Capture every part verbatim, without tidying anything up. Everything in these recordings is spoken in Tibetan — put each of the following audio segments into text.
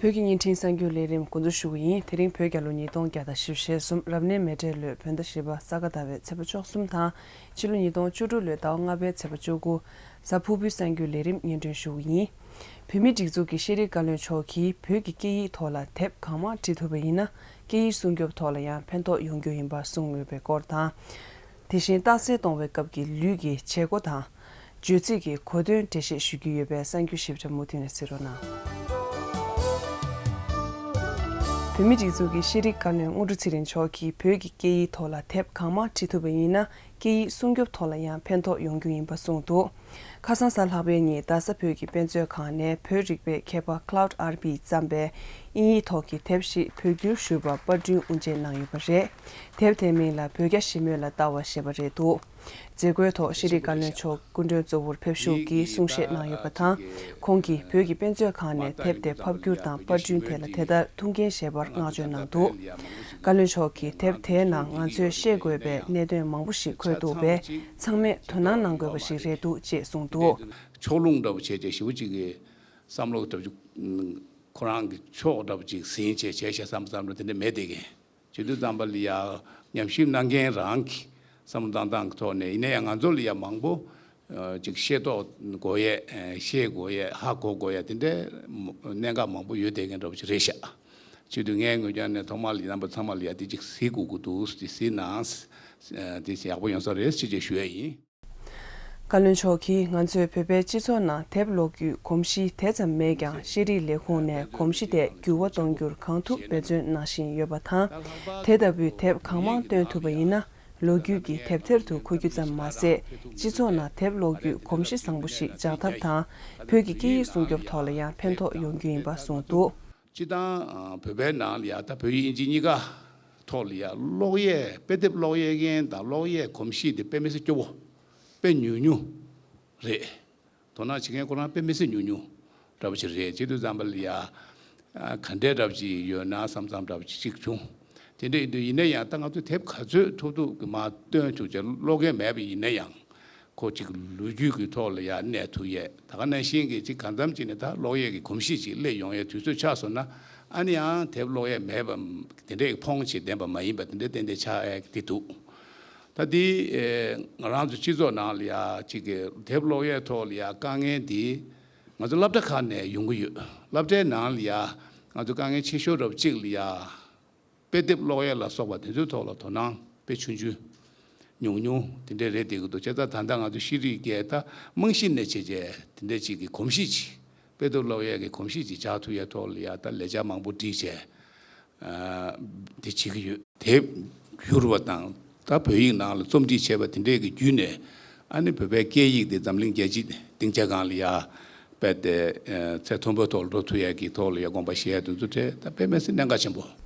བོད་ཀྱི་བརྙན་འཕྲིན་གསར་འགྱུར་ལས་རིམ་འགོ་འཛུགས་ཞུ་གི་ཡིན། དེ་རིང་བོད་རྒྱལ་ལོ་ཉིས་སྟོང་བརྒྱ་དང་བཞི་བཅུ་ཞེ་གསུམ། རབ་གནས་མེ་སྤྲེལ་ལོའི་བོད་ཟླ་བཞི་པ་ས་ག་ཟླ་བའི་ཚེས་པ་བཅུ་གསུམ་དང་། ཕྱི་ལོ་ཉིས་སྟོང་བཅུ་དྲུག་ལོའི་ཟླ་བ་ལྔ་པའི་ཚེས་པ་བཅུ་དགུ། གཟའ་ཕུར་བུའི་གསར་འགྱུར་ལས་རིམ་སྙན་སྒྲོན་ཞུ་གི་ཡིན། བོད་མིའི་སྒྲིག་འཛུགས་ཀྱི་ཤེས་རིག་བཀའ་བློན་མཆོག་གིས་བོད་ཀྱི་སྐད་ཡིག་ཐོག་ལ་དེབ་གང་མང་འབྲི་ཐུབ་པ་ཡིན་ན། སྐད་ཡིག་སྲུང་སྐྱོབ་ཐོག་ལ་ཡང་ཕན་ཐོགས་ཡོང་རྒྱུ་ཡིན་པ་གསུངས་ཡོད་པའི་སྐོར་དང་། དེ་བཞིན་རྟགས་གསལ་གཏོང་བའི་སྐབས་ཀྱི་ལུས་ཀྱི་བྱེད་སྒོ་དང་། བརྗོད་ཚིག་གི་གོ་དོན་འགྲེལ་བཤད་ཞུ་རྒྱུ་ཡོད་པའི་གསར་འགྱུར་ཞིབ་ཕྲ་མུ་མཐུད་ནས་གཟིགས་རོགས་གནང་། བོད་མིའི་སྒྲིག་འཛུགས་ཀྱི་ཤེས་རིག་བཀའ་བློན་དངོས་གྲུབ་ཚེ་རིང་མཆོག་གིས་བོད་ཀྱི་སྐད་ཡིག་ཐོག་ལ་དེབ་གང་མང་བྲིས་ཐུབ་པ་ཡིན་ན། སྐད་ཡིག་སྲུང་སྐྱོབ་ཐོག་ལ་ཡང་ཕན་ཐོགས་ཡོང་རྒྱུ་ཡིན་པ་གསུངས་འདུག་ཁ་སང་གཟའ་ལྷག་པའི་ཉིན་རྡ་ས་བོད་ཀྱི་དཔེ་མཛོད་ཁང་ནས་བོད་རིག་པའི་མཁས་པ་Claude Arpi་བརྩམས་པའི་དབྱིན་ཡིག་ཐོག་གི་དེབ་ཞིག་བོད་བསྒྱུར་ཞུས་པ་པར་སྐྲུན་དབུ་འབྱེད་གནང་ཡོད་པ་རེད། དེབ་དེའི་མིང་ལ་བོད་རྒྱ་ཞི་མོལ་ལ་ལྟ་བ་ཞེས་པ་རེད་འདུག་མཛད་སྒོའི་ཐོག་ཤེས་རིག་བཀའ་བློན་མཆོག་སྐུ་མགྲོན་གཙོ་བོར་ཕེབས་ཞུགས་ཀྱིས་གསུང་བཤད་གནང་ཡོད་པ་དང་། ཁོང་གིས་བོད་ཀྱི་དཔེ་མཛོད་ཁང་ནས་དེབ་དེ་ཕབ་བསྒྱུར་དང་པར་སྐྲུན་ཐད་ལ་དེ་ལྟར་ཐུགས་འགན་བཞེས་པར་བསྔགས་བརྗོད་གནང་འདུག་བཀའ་བློན་མཆོག་གིས་དེབ་དེའི་ནང་ང་ཚོས་ཤེས་དགོས་པའི་གནད་དོན་མང་པོ་ཞིག་འཁོད་འདུག་པས། ཚང་མས་དོ་སྣང་གནང་དགོས་པ་ཞིག་རེད་འདུག་ཅེས་གསུངས་འདུག་ཕྱོགས་ལྷུང་འདྲ་བོ་བྱས་བྱས་ཞེ་པོ་ཅིག་གི་བསམ་བློ་འདྲ་བོ་ཅིག་ཁོ་རང་གི་ཕྱོགས་འདྲ་བོ་ཅིག་ཟིན་བྱས་བྱས་བྱས་བསམ་བསམ་བློ་དེ་འདྲ་མེད་དེ་གི། བྱེད་དུས་ཙམ་པ་ལ་ཡ་ཉམས་ཞིབ་གནང་མཁན་རང་གི་བསམ་བློ་བཏང་སྟངས་ཀྱི་ཐོག་ནས་ཡིན་ན་ཡང་ང་ཚོ་ལ་ཡ་མང་པོ་ཨ་ཅིག་ཤེས་རྟོགས་དགོས་ཡས་ཨ་ཤེས་དགོས་ཡས་ཧ་གོ་དགོས་ཡས་དེ་འདྲའི་གནད་འགག་མང་པོ་ཡོད་བསྡད་མཁན་འདྲ་པོ་ཅིག་རེད་ཤག་བྱེད་དུས་ངའི་ངོས་ཀྱང་ནས་ཐོག་མར་ལ་རྣམ་པ་ཚང་མ་ལ་ཡ་དེ་ཅིག་གཟིགས་དགོས་ཀྱི་འདུག་དེ་གཟིགས་ན་ཨ་དེ་ཡག་པོ་ཡོང་ས་རེད་ཅེས་ཅེས་ཞུ་ཡས་ཡིན། བཀའ་བློན་མཆོག་གིས་ང་ཚོས་བོད་པའི་སྤྱི་ཚོགས་ནང་དེབ་ཀློག་རྒྱུའི་གོམས་གཤིས་དེ་ཙམ་མེད་ཀྱང་། ཤེས་རིག་ལས་ཁུངས་ནས་གོམས་གཤིས་དེ་འགྱུར་བ་གཏོང་རྒྱུར་གང་ཐུབ་འབད་བརྩོན་གནང་བཞིན་ཡོད་པ་དང་། དེ་ལྟ་བུའི་དེབ་གང་མང་བཏོན་ཐུབ་པ་ཡིན་ན། ལོ་རྒྱུས་ཀྱི་དེབ་ཐེར་དུ་འཁོད་རྒྱུ་ཙམ་མ་ཟད། སྤྱི་ཚོགས་ནང་དེབ་ཀློག་རྒྱུའི་གོམས་གཤིས་བཟང་པོ་ཞིག་འཇགས་ཐབས་དང་། བོད་ཀྱི་སྐད་ཡིག་སྲུང་སྐྱོབ་ཐོག་ལ་ཡང་ཕན་ཐོགས་ཡོང་རྒྱུ་ཡིན་པ་གསུངས་འདུག་སྤྱིར་བཏང་ཨ་བོད་པའི་ནང་ལ་ཡ་ད་བོད་ཡིག་དབྱིན་ཇི་གཉིས་ཀ་ཐོག་ལ་ཡ་ཀློག་ཡས་དཔེ་དེབ་ཀློག་ཡས་མཁན་དང་ཀློག་ཡས་གོམས་གཤིས་དེ་དཔེ་མི་སྲིད་སྐྱོ་བོ། དཔེ་ཉུང་ཉུང་རེད། དོ་སྣང་བྱེད་མཁན་ཁོ་རང་དཔེ་མི་སྲིད་ཉུང་ཉུང་འདྲ་པོ་ཅིག་རེད། བྱེད་དུས་ཙམ་པ་ལ་ཡ་ཨ་ག་འདྲའི་འདྲ་པོ་ཅིག་ཡོད་ན་བསམ་བསམ་འདྲ་པོ་ཅིག་ཅིག་བྱུང་། དེ་འདྲ་ཡིན་དུས་ཡིན་ན་ཡང་ད་ང་ཚོས་དེབ་ག་ཚོད་ཐུབ་ཐུབ་ཀྱི་མར་བཏོན་ཐུབ་བྱས་ཀློག་མཁན་མེད་པ་ཡིན་ན་ཡང་། ཁོ་ཅིག་ལོ་རྒྱུས་ཀྱི་ཐོག་ལ་ཡ་གནས་ཐུབ་ཡས། ད་ག་ནང་བཞིན་གྱི་ཅིག་གང་འཚམ་ཅིག་ནས་ད་ཀློག་ཡས་ཀྱི་གོམས་གཤིས་ཅིག་སླེབས་ཡོང་ཡས་དུས་ཚོད་ཆགས་སོང་ན། ཨ་ནི་ཡང་དེབ་ཀློག་ཡས་མེད་པ་དེ་འདྲའི་ཕོངས་ཅིག་ལྡན་པ་མ་ཡིན་པ་དེ་འདྲའི་ཏན་ཏན་ཆགས་ཡས་དེ་འདུག་ད་འདི་ཨེ་ང་རང་ཚོ་སྤྱི་ཚོགས་ནང་ལ་ཡ་ཅིག་གི་དེབ་ཀློག་ཡས་ཐོག་ལ་ཡ་དཀའ་ངལ་འདི་ང་ཚོ་སློབ་གྲྭ་ཁག་ནས་ཡོང་གི་ཡོད། སློབ་གྲྭའི་ནང་ལ་ཡ་ང་ཚོ་དཀའ་ངལ་ཆེ་ཤོས་རབ་གཅིག་ལ་ཡ། དཔེ་དེབ་ཀློག་ཡས་ལ་སོགས་པ་དེ་ཚོའི་ཐོག་ལ་དོ་སྣང་དཔེ་ཆུང་ཆུང་ཉུང་ཉུང་དེ་འདྲས་རེད་བསྡད་ཀྱི་འདུག་བྱས་ཙང་ད་ལྟ་ང་ཚོ་ཤེས་རིག་གི་ད་རྨང་གཞི་ནས་བྱས་བྱས་དེ་འདྲས་ཅིག་གི་གོམས་གཤིས་ཅིག་དཔེ་དེབ་ཀློག་ཡས་ཀྱི་གོམས་གཤིས་ཅིག་ཆགས་ཐུབ་ཡས་ཐོག་ལ་ཡ་ད་ལས་འཆར་མང་པོ་བསྒྲིགས་བྱས་ཨ་དེ་བྱེད་ཀྱི་ཡོད། དེབ་བསྒྱུར་བ་དང་ད་བོད་ཡིག་ནང་ལ་རྩོམ་སྒྲིག་བྱས་པ་དེ་འདྲས་ཀྱི་བརྒྱུད་ནས་ཨ་ནི་བོད་པའི་སྐད་ཡིག་དེ་འཛམ་གླིང་རྒྱལ་སྤྱིའི་སྡིངས་ཆ་སྒང་ལ་ཡ། དཔེ་དེ་ཚད་མཐོན་པོའི་ཐོག་ལ་འགྲོ་ཐུབ་ཡས་ཀྱི་ཐོག་ལ་ཡ་དགོངས་པ་བཞེས་ཡས་དེ་ཚོ་གྲས་ད་དཔེ་མི་སྲིད་གནད་འགག་ཆེན་པོ།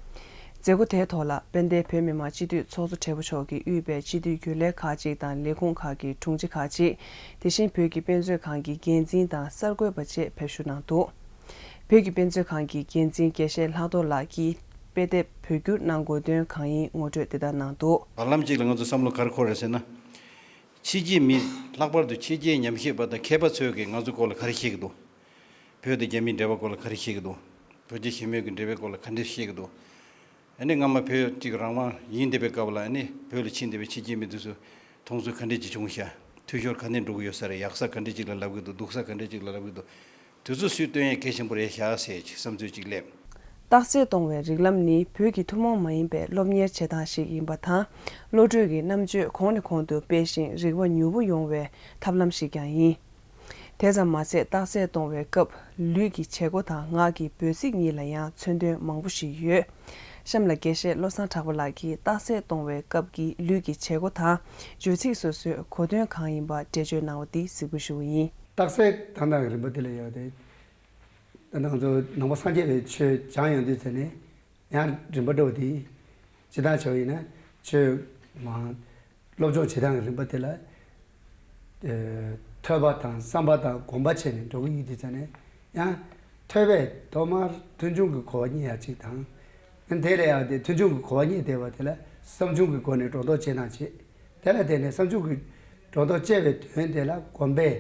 མཛད་སྒོ་དེའི་ཐོག་ལ་དཔལ་ལྡན་བོད་མི་མང་སྤྱི་འཐུས་ཚོགས་གཙོ་སྦྲེལ་པོ་མཆོག་གིས་དབུས་པའི་སྤྱི་འཐུས་རྒྱུན་ལས་ཁག་ཅིག་དང་ལས་ཁུངས་ཁག་གི་དྲུང་ཆེ་ཁག་ཅིག་དེ་བཞིན་བོད་ཀྱི་དཔེ་མཛོད་ཁང་གི་འགན་འཛིན་དང་གསར་འགོད་པ་བཅས་ཕེབས་ཞུགས་གནང་འདུག་བོད་ཀྱི་དཔེ་མཛོད་ཁང་གི་འགན་འཛིན་དགེ་བཤེས་ལྷག་རྡོར་ལགས་ཀྱིས་དཔེ་དེབ་བོད་བསྒྱུར་གནང་དགོས་དོན་གང་ཡིན་ངོ་སྤྲོད་འདི་ལྟར་གནང་འདུག་བར་ལམ་གཅིག་ལ་ང་ཚོ་བསམ་བློ་ག་རེ་འཁོར་རེད་ཟེར་ན། ཕྱི་རྒྱལ་མི་ལྷག་པར་དུ་ཕྱི་རྒྱལ་ཉམས་ཞིབ་པ་དང་མཁས་པ་ཚོས་ཀྱིས་ང་ཚོ་སྐོར་ལ་ག་རེ་བཤད་ཀྱི་འདུག་བོད་དང་རྒྱ་མིའི་འབྲེལ་བ་སྐོར་ལ་ག་རེ་བཤད་ཀྱི་འདུག་བོད་རྒྱ་ཞི་མོལ་གྱི་འབྲེལ་བའི་སྐོར་ལ་ག་འདྲ་བཤད་ཀྱི་འདུག་ཨ་ནི་སྔ་མ་བོད་ཅིག་རང་དབང་ཡིན་བསྡད་པའི་སྐབས་ལ་ཨ་ནི་བོད་ལ་ཕྱིན་བསྡད་པའི་ཕྱི་རྒྱལ་མི་དེ་ཚོས་མཐོང་ཚུལ་ག་འདྲ་ཅིག་བྱུང་ཤག་འཐུས་ཤོར་ག་འདྲ་འགྲོ་གི་ཡོད་ས་རེད། ཡག་ས་ག་འདྲ་ཅིག་ལ་ལབ་ཀྱི་འདུག་སྡུག་ས་ག་འདྲ་ཅིག་ལ་ལབ་ཀྱི་འདུག་དེ་ཚོ་སུས་སྟོན་ཡས་གལ་ཆེན་པོ་རེད་ཤག་ཟེར་ཅིག་བསམ་ཚུལ་ཅིག་སླེབས། རྟགས་གསལ་གཏོང་བའི་རིགས་ལམ་ནི་བོད་ཀྱི་ཐུན་མོང་མ་ཡིན་པའི་སློབ་གཉེར་བྱེད་སྟངས་ཤིག་ཡིན་པ་དང་། བློ་གྲོས་ཀྱི་རྣམ་དཔྱོད་གོང་ནས་གོང་དུ་སྤེལ་ཞིང་རིག་པ་མྱུར་པོ་ཡོང་བའི་ཐབས་ལམ་ཞིག་ཀྱང་ཡིན། དེ་ཙམ་མ་ཟད། རྟགས་གསལ་གཏོང་བའི་སྐབས་ལུས་ཀྱི་བྱེད་སྒོ་དང་ངག་གི་འབོད་ཚིག་གཉིས་ལ་ཡང་མཚོན་དོན་མང་པོ་ཞིག་ཡོད། གཤམ་ལ་དགེ་བཤེས་བློ་བཟང་གྲགས་པ་ལགས་ཀྱིས་རྟགས་གསལ་གཏོང་བའི་སྐབས་ཀྱི་ལུས་ཀྱི་བྱེད་སྒོ་དང་བརྗོད་ཚིག་སོ་སོའི་གོ་དོན་གང་ཡིན་པ་འགྲེལ་བརྗོད་གནང་བ་འདི་གཟིགས་འབུལ་ཞུ་བ་ཡིན། རྟགས་གསལ་བཏང་སྟངས་ཀྱི་རིམ་པ་དེ་ལ་ཡོད་དེ། ད་ང་ཚོ་ནང་པ་སངས་རྒྱས་པའི་ཆོས་སྦྱང་ཡོང་དུས་ཚེ་ནས་ཡང་རིམ་པ་འདྲ་བོ་དེ། སྤྱིར་བཏང་བྱ་བ་ཡིན་ན་ཆོས་མང་སློབ་སྦྱོང་བྱེད་སྟངས་ཀྱི་རིམ་པ་དེ་ལ། ཨེ་ཐོས་པ་དང་བསམ་པ་དང་སྒོམ་པ་བྱས་ནས་འགྲོ་གི་ཡོད་དུས་ཙང་ནས་ཡང་ཐོས་པས་ཐོག་མར་མཐོང་ཆུང་གི་གོ་བ་རྙེད་ཡ་གཅིག་དང་། ཨ་དེ་ལས་ཡང་དེ་མཐོང་ཆུང་གི་གོ་བ་རྙེད་བསྡད་པ་དེ་ལ་བསམ་བྱུང་གི་སྒོ་ནས་སྒྲོ་འདོགས་གཅོད་སྟངས་བྱེད། དེ་ལ་བརྟེན་ནས་བསམ་བྱུང་གི་སྒྲོ་འདོགས་གཅོད་པའི་དོན་དེ་ལ་སྒོམ་པས་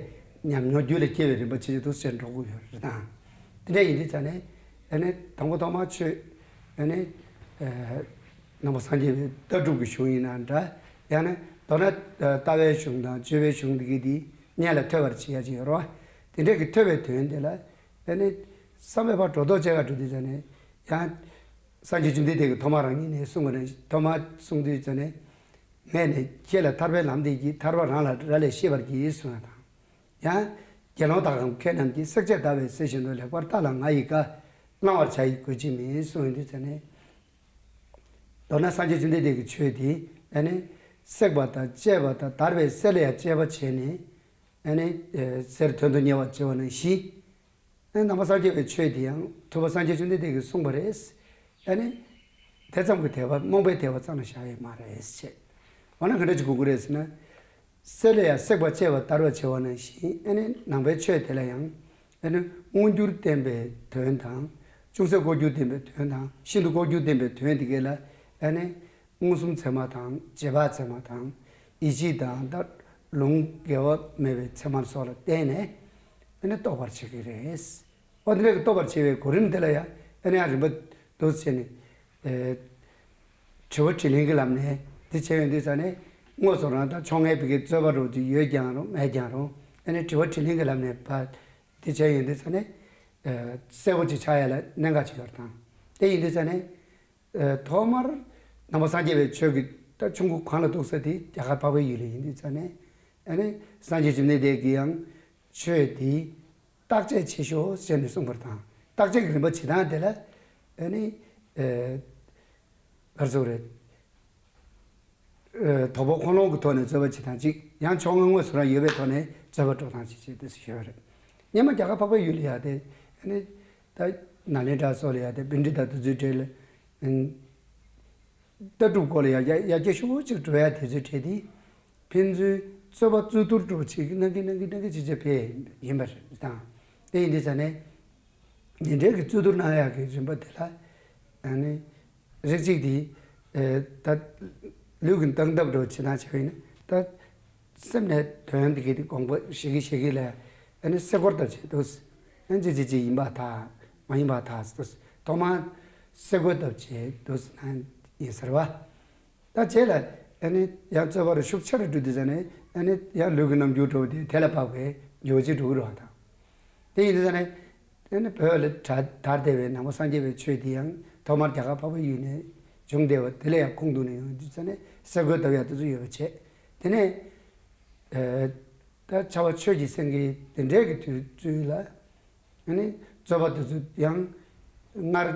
ཉམས་མྱོང་རྒྱུད་ལ་སྐྱེ་བའི་རིམ་པ་ཇེ་ཇེ་མཐོར་ཕྱིན་འགྲོ་གི་ཡོད་རེད་དང་། དེ་འདྲ་ཡིན་དུས་ཙང་ནས་ ཨ་ནི་དང་པོ་ཐོག་མར་ཆོས་ཨ་ནི་ནང་པ་སངས་རྒྱས་པའི་ལྟ་གྲུབ་ཀྱི་གཞུང་ཡིན་ན་འདྲ། ཡང་ན་མདོར་ན་ལྟ་བའི་གཞུང་དང་སྤྱོད་པའི་གཞུང་འདི་གི་འདི་སྔོན་ལ་ཐོས་པར་བྱེད་ཡ་ཅིག་ཡོད་རེད་བ། དེ་འདྲས་ཀྱི་ཐོས་པའི་དོན་དེ་ལ་ཨ་ནི་བསམ་པའི་ཕར་སྒྲོ་འདོགས་བཅད་ག་འགྲོ་དུས་ཙ་ནས་ཡང་སངས་རྒྱས་བཅོམ་ལྡན་འདས་ཀྱིས་ཐོག་མར་རང་ཉིད་ནས་གསུངས་པ་ནས་ཐོག་མར་གསུངས་དུས་ཙ་ནས། སྔས་ནས་ཁྱེད་ལ་ཐར་པའི་ལམ་འདི་ཡིས། ཐར་པ་རང་ལ་རག་ལས་ཤེས་པར་གྱིས་གསུངས་ཡ་དང་། ཡང་། དགེ་སློང་དག་གམ་མཁས་རྣམས་ཀྱིས། བསྲེག་བཅད་བརྡར་བའི་གསེར་བཞིན་དུ། ལེགས་པར་བརྟགས་ལ་ང་ཡི་བཀའ། བླང་བར་བྱ་ཡི་གུས་ཕྱིར་མིན་གསུངས་ཡོང་དུས་ཙ་ནས། མདོར་ན་སངས་རྒྱས་བཅོམ་ལྡན་འདས་ཀྱི་ཆོས་འདི་ཨ་ནི་བསྲེགས་པ་དང་བཅད་པ་དང་བརྡར་བའི་གསེར་ལ་ཡང་དཔྱད་པ་བྱས་ནས་ཨ་ནི་གསེར་དོན་དུ་གཉེར་བར་བྱེད་པ་ནང་བཞིན། ནང་པ་སངས་རྒྱས་པའི་ཆོས་དེ་ཡང་ཐུབ་པ་སངས་རྒྱས་བཅོམ་ལྡན་འདས་ཀྱིས་གསུངས་པ་རེད། ཨ་ནི། དེ་ཙམ་གྱི་དད་པ་རྨོངས་པའི་དད་པ་ཙམ་ལ་བཞག་ཡས་མ་རེད་ཅེས། འོ་ན་ག་འདྲ་ཅིག་དགོས་ཀྱི་རེད་ཟེར་ན། གསེར་ལ་ཡང་བསྲེགས་པ་བཅད་པ་བརྡར་བ་བྱེད་པ་ནང་བཞིན་ཨ་ནི་ནང་པའི་ཆོས་དེ་ལ་ཡང་། ཨ་ནི་མངོན་གྱུར་བསྟན་པའི་དོན་དང་། ཅུང་ཟད་ལྐོག་གྱུར་བསྟན་པའི་དོན་དང་ཤིན་ཏུ་ལྐོག་གྱུར་བསྟན་པའི་དོན་དེ་གས་ལ་ཨ་ནི། མངོན་སུམ་ཚད་མ་དང་རྗེས་དཔག་ཚད་མ་དང་། ཡིད་ཆེས་དང་ད་ལུང་འགལ་བ་མེད་པའི་ཚད་མ་སོགས་ལ་བརྟེན་ནས་ཨ་ནི་རྟོགས་པར་བྱེད་ཀྱི་རེད། འོ་དེ་འདྲ་གི་རྟོགས་པར་བྱེད་པའི་གོ་རིམ་དེ་ལ་ཡང་ཨ་ནི་ཡང་རིམ་པ་འདུག་བྱས་ནས། ཨེ། དྲི་བ་དྲིས་ལན་གྱི་ལམ་ནས་དེ་བྱས་ཡོང་དུས་ཙ་ནས་དངོས་སུ་རང་དང་ཕྱོགས་སྔའི་བི་གའི་རྩོད་པ་རོགས་ཅིག་ཡོད་ཀྱང་རུང་མེད་ཀྱང་རུང་ཨ་ནི་དྲི་བ་དྲིས་ལན་གྱི་ལམ་ནས་ཕར་དེ་བྱས་ཡོང་དུས་ཙ་ནས། ཨེ། གསལ་པོ་ཅིག་ཆགས་ཡ་ལ་གནད་འགག་ཅིག་ཡོད་རེད་དང་། དེ་ཡིན་དུས་ཙ་ནས། ཨེ། ཐོག་མར་ནང་པ་སངས་རྒྱས་པའི་ཆོས་ཀྱི་ད་ཆུང་ཀུ་གང་ལ་གཏུགས་ས་དེ་རྒྱ་གར་འཕགས་པའི་ཡུལ་ལ་ཡིན་དུས་ཙ་ནས། ཨ་ནི་སངས་རྒྱས་བཅོམ་ལྡན་འདས་ཀྱིས་ཡང་ཆོས་དེ་བརྟག་དཔྱད་བྱེད་ཤོག་ཟེར་ནས་གསུངས་པ་དང་། བརྟག་དཔྱད་ཀྱི་རིམ་པ་བྱེད་སྟངས་དེ་ལ་ཨ་ནི། ཨེ། ག་རེ་ཟེར་དགོས་རེད། ཨེ། དོ་ཕོག་ཁོང་ལོང་གི་ཐོག་ནས་རྩོད་པ་བྱེད་སྟངས་གཅིག་ཡང་ཕྱོགས་སྔ་དངོས་སུ་རང་ཡོད་པའི་ཐོག་ནས་རྩོད་པ་སྤྲོད་སྟངས་གཅིག་བྱས་ཏེ་ཞུས་པ་རེད། སྔོན་མ་རྒྱ་གར་འཕགས་པའི་ཡུལ་ལ་ཡང་དེ་ཨ་ནི་ད་ནཱ་ལེནྡྲ་སོགས་ལ་ཡང་དེ་པཎྜི་ཏ་དེ་ཚོའི་གྲས་ལ། ཨ། ལྟ་གྲུབ་སྐོར་ལ་ཡང་ཡར་རྒྱས་ཤུགས་ཆེ་འགྲོ་ཡ་དེ་ཚོའི་གྲས་དེ། ཕན་ཚུན་རྩོད་པ་རྩོད་བསྡུར་འགྲོ་བྱེད་ཀྱི་གནང་གི་གནང་གི་གནང་གི་བྱེད་བྱེད་ཕེབས་ཡིན་པ་རེད་དང་། དེ་ཡིན་དུས་ཙ་ནས། འདི་འདྲའི་གི་རྩོད་བསྡུར་གནང་ཡག་གི་རིམ་པ་དེ་ལ། ཨ་ནི། རིགས་གཅིག་དེ། ཨེ། ད། ལུས་ཀྱི་སྟངས་སྟབས་འགྲོ་བྱེད་སྟངས་བྱས་པ་ཡིན་ན་ད། སེམས་ནས་དོན་འདི་གི་དགོངས་པ་བཞེས་ཀྱི་བཞེས་ཀྱི་ལ། ཨ་ནི་སེ་འགོར་ལྟ་བྱེད་དུས། ཨ་ནི་ཅི་ཅི་ཅི་ཡིན་པ་ཐག་མ་ཡིན་པ་ཐག་དུས་ཐོག་མར་སེ་འགོར་ལྟ་བྱེད་དུས་ན་ཡིན་ཟེར་བ། ད་རྗེས་ལ་ཨ་ནི་ཡང་རྩོད་པ་རུ་ཤུགས་ཆེ་རུ་འགྲོ་དུས་ཙ་ནས་ཨ་ནི་ཡང་ལུས་ཀྱི་རྣམ་འགྱུར་འགྲོ་བ་དེ་དེ་ལ་བབ་པའི་འགྱུར་བ་ཅིག་འགྲོ་གི་རེད་བ་དང་། དེ་ཡིན་དུས་ཙ་ནས་ཨ་ནི་བོད་ལ་དར་དར་བསྡད་པའི་ནང་པ་སངས་རྒྱས་པའི་ཆོས་དེ་ཡང་ཐོག་མར་རྒྱ་གར་འཕགས་པའི་ཡུལ་ནས་བྱུང་བསྡད་པ་དེ་ལ་ཡང་ཁུངས་གཏུགས་ནས་ཡོང་དུས་ཙ་ནས་སེ་འགོར་ལྟ་བ་ཡག་དེ་ཚོ་ཡོད་པ་བྱས། དེ་ནས་ཨ། ད་ཕྱྭ་པ་ཆོས་ཀྱི་སེང་གེ་དེ་འདྲའི་གི་དུས་ཚོད་ལ། ཨ་ནི་རྩོད་པ་དེ་ཚོ་ཡང་སྔར་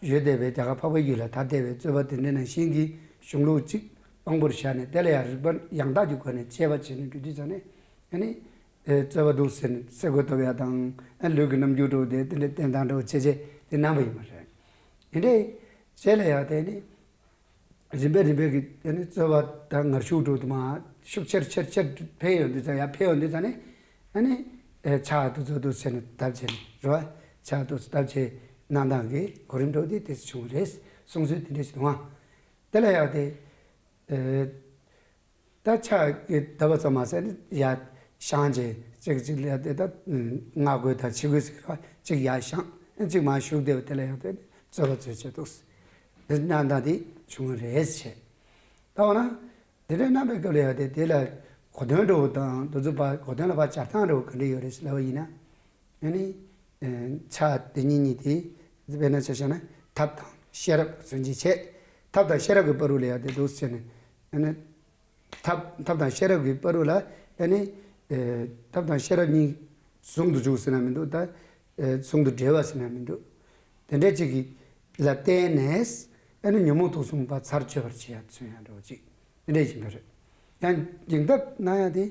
ཡོད་བསྡད་པའི་རྒྱ་གར་འཕགས་པའི་ཡུལ་ལ་དར་བསྡད་པའི་རྩོད་པ་དེ་འདྲ་ནང་བཞིན་གྱི་གཞུང་ལུགས་གཅིག་དཔང་པོར་བཞག་ནས་དེ་ལ་ཡང་རིགས་པ་ཡང་དག་གི་སྒོ་ནས་དཔྱད་པ་བྱས་ནས་འགྲོ་དུས་ཙ་ནས་ཨ་ནི། ཨེ། རྩོད་པ་འདུག་ཟེར་ནས་སེ་འགོར་ལྟ་བ་ཡག་དང་ཨ་ལུས་ཀྱི་རྣམ་འགྱུར་འགྲོ་བ་དེ་དེ་འདྲ་བསྟན་སྟངས་འདྲ་བོ་བྱས་བྱས་དེ་གནང་བ་ཡིན་པ་རེད། དེ་འདྲའི་རྗེས་ལ་ཡང་དེ་ནི། རིམ་པས་རིམ་པས་ཀྱི་ཨ་ནི་རྩོད་པ་དང་ངར་ཤུགས་འགྲོ་དུ་མ་ཤུགས་ཆེར་ཆེར་ཆེར་འཕེལ་ཡོང་དུས་ཙང་ཡར་འཕེལ་ཡོང་དུས་ཙང་ནས་ཨ་ནི་ཕྱག་ཏུ་ཚོ་ཏུ་བྱས་ནས་བརྡབ་བྱས་ནས་རེད་བ། ཕྱག་ཏུ་བརྡབ་བྱས་གནང་སྟངས་ཀྱི་གོ་རིམ་འགྲོ་དེ་དེ་བྱུང་བ་རེད། གསུང་སྲོལ་དེ་འདྲ་ཞིག་འདུག་ཨང་། དེ་ལ་ཡང་དེ། ད་ཕྱག་གི་བརྡབ་པ་ཙམ་མ་ཟད་ནི་ཡར་བཞེངས་བྱས་གཅིག་གཅིག་ལ་དེ་ད་སྔ་རྒོལ་དང་ཕྱི་རྒོལ་ཟེར་གྱི་རེད་བ། གཅིག་ཡར་བཞེངས་གཅིག་མར་བཞུགས་བསྡད་པ་དེ་ལ་ཡང་དེ་རྩོད་པ་རྩོད་བྱས་འདུག་དེ་གནང་སྟངས་དེ་བྱུང་བ་རེད་ཟེར། ད་འོ་ན་དེ་འདྲའི་གནང་བའི་སྐབས་ལ་ཡང་དེ་དེ་ལ་གོ་དོན་འདྲ་བོ་དང་དེ་ཚོ་ཕར་གོ་དོན་ལ་ཕར་སྦྱར་སྟངས་འདྲ་བོ་ག་འདྲ་ཡོད་རེད་ཟེར་ལབ་པ་ཡིན་ན། ཨ་ནི། ཕྱག་དེ་གཉིས་གཉིས་དེ་དཔེར་ན་ཆ་བཞག་ན་ཐབས་དང་ཤེས་རབ་ཀྱི་མཚོན་བྱེད་བྱས། ཐབས་དང་ཤེས་རབ་ཀྱི་བར་དུ་ལ་ཡང་དེ་འདུག་ཟེར་ནས། ཨ་ནི། ཐབས་ཐབས་དང་ཤེས་རབ་ཀྱི་བར་དུ་ལ་ཨ་ནི། ཐབས་དང་ཤེས་རབ་གཉིས་ཟུང་དུ་འཇུག་ཟེར་ན་མི་འདུག་ད་ཟུང་དུ་འབྲེལ་བ་ཟེར་ན་མི་འདུག་དེ་འདྲ་ཅིག་གི་ལ་བརྟེན་ནས་ཨ་ནི་ཉོན་མོངས་དུག་གསུམ་པ་ཚར་གཅོད་པར་བྱེད་ཡ་མཚོན་ཡ་འདྲ་བོ་ཅིག་དེ་འདྲ་ཡིན་པ་རེད། ཡང་སྦྱིན་ཐབས་གནང་ཡ་དེ་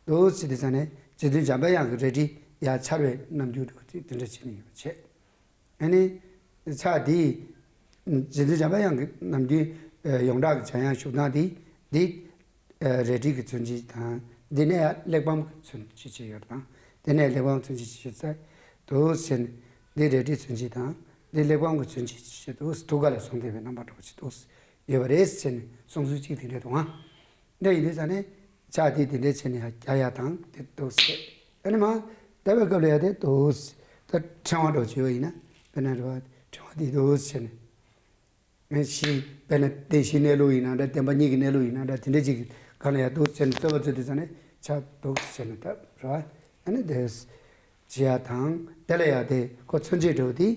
འདུག་ཟེར་དུས་ཙང་ནས་རྗེ་བཙུན་འཇམ་པའི་དབྱངས་ཀྱི་རལ་གྲི་ཡར་འཕྱར་བའི་རྣམ་འགྱུར་འདྲ་བོ་ཅིག་དེ་འདྲ་བྱས་ནས་ཡོད་པ་བྱས། ཨ་ནི། ཕྱག་འདི། རྗེ་བཙུན་འཇམ་པའི་དབྱངས་ཀྱི་ནམ་རྒྱུན་ཡོངས་གྲགས་ཀྱི་འཇམ་དབྱངས་བཞུགས་སྟངས་འདི། འདི། རལ་གྲི་གི་མཚོན་བྱེད་དང་། འདི་ནས་ཡང་གླེགས་བམ་གྱི་མཚོན་བྱེད་ཅིག་ཡོད་དང་། འདི་ནས་གླེགས་བམ་མཚོན་བྱེད་ཅིག་ཡོད་ཚེ། འདུག་ཟེར་ནས། འདི་རལ་གྲིའི་མཚོན་བྱེད་དང་། འདི་གླེགས་བམ་གྱི་མཚོན་བྱེད་ཅིག་འདུག་ཐུགས་ཀ་ལ་བཟུང་བསྡད་པའི་རྣམ་པ་འདྲ་བོ་ཅིག་འདུག་ཡོད་པ་རེད་ཟེར་ནས་གསུང་ཚུལ་གཅིག་དེ་འདྲ་འདུག་ཨང་། འདྲ་ཡིན་དུས་ཙང་ནས། ཕྱག་དེ་དེ་འདྲས་བྱས་ནས་ཡང་རྒྱག་ཡ་དང་དེ་འདུག་ཟེར། ཨ་ནི་མ། ད་བའི་སྐབས་ལ་ཡང་དེ་འདུག་ཟེར། ད་ཕྲེང་བ་འདྲ་བོ་བྱས་པ་ཡིན་ན། དཔེར་ན་རེད་བ། ཕྲེང་བ་འདི་འདུག་ཟེར་ནས། ཨེ་བཞི། དཔེར་ན་བདེན་བཞིའི་གནས་ལུགས་ཡིན་ན་འདྲ། བདེན་པ་གཉིས་ཀྱི་གནས་ལུགས་ཡིན་ན་འདྲ། དེ་འདྲ་ཅིག་གི་སྒང་ལ་ཡར་འདུག་ཟེར་ནས་རྩོད་པ་རྩོད་དུས་ཙང་ནས་ཆགས་འདུག་ཟེར་ནས་ད་རེད་བ། ཨ་ནི་དེ་བྱེད་ཡ་དང་། དེ་ལ་ཡ་དེ་ཁོ་མཚོན་བྱེད་འགྲོ་དེ།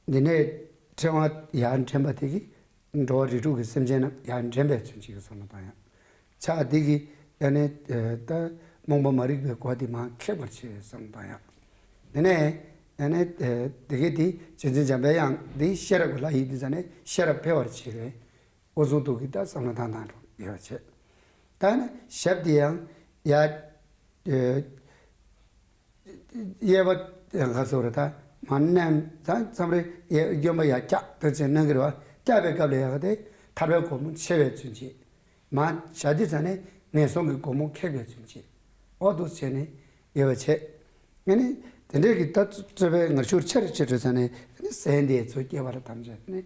འདི་ནས་ཕྲེང་བ་ཡར་འདྲེན་པ་དེ་གིས་འགྲོ་བ་རིགས་དྲུག་གི་སེམས་ཅན་རྣམས་ཡར་འདྲེན་པའི་མཚོན་བྱེད་ཀྱི་བསམ་བློ་བཏང་ཡ། ཕྱག་འདི་གིས་ཨ་ནི་ད་རྨོངས་པ་མ་རིག་པའི་སྒོ་དེ་མར་ཁེགས་པར་བྱེད་པའི་བསམ་བློ་བཏང་ཡ། དེ་ནས་ཨ་ནི་དེ་གིས་དེ་རྗེ་བཙུན་འཇམ་པའི་དབྱངས་འདི་ཤེས་རབ་ཀྱི་ལྷ་ཡིན་དུས་ཙང་ནས་ཤེས་རབ་འཕེལ་བར་བྱེད་པའི་འོ་ཟུང་དུ་གི་ད་བསམ་བློ་བཏང་བཏང་འགྲོ་ཡོད་པ་བྱས། ད་ནི་ཞབས་དེ་ཡང་ཡ། གཡས་པ་ག་སོ་རེད། ད་མར་མནན་ཙང་མཚམས་རེ་གཡོན་པ་ཡར་བཀྱག་ཐུག་ཅིང་གནང་གི་རེད་བ། བཀྱག་པའི་སྐབས་ལ་ཡག་དེ་ཐར་པའི་སྒོ་མོ་ཕྱེ་བའི་མཚོན་བྱེད། མར་བཞག་དུས་ཙང་ནས་ངན་སོང་གི་སྒོ་མོ་ཁེགས་པའི་མཚོན་བྱེད། འོ་འདུག་བྱས་ནས་ཡོད་པ་བྱས། ཨ་ནི་དེ་འདྲའི་གི་ད་རྩོད་པའི་ངར་ཤུགས་ཆེ་རུ་ཆེ་རུ་ཙང་ནས་ཨ་ནི་ཟན་དེ་ཚོ་སྐྱེ་བ་ལ་ཐམས་ཅད་ནི་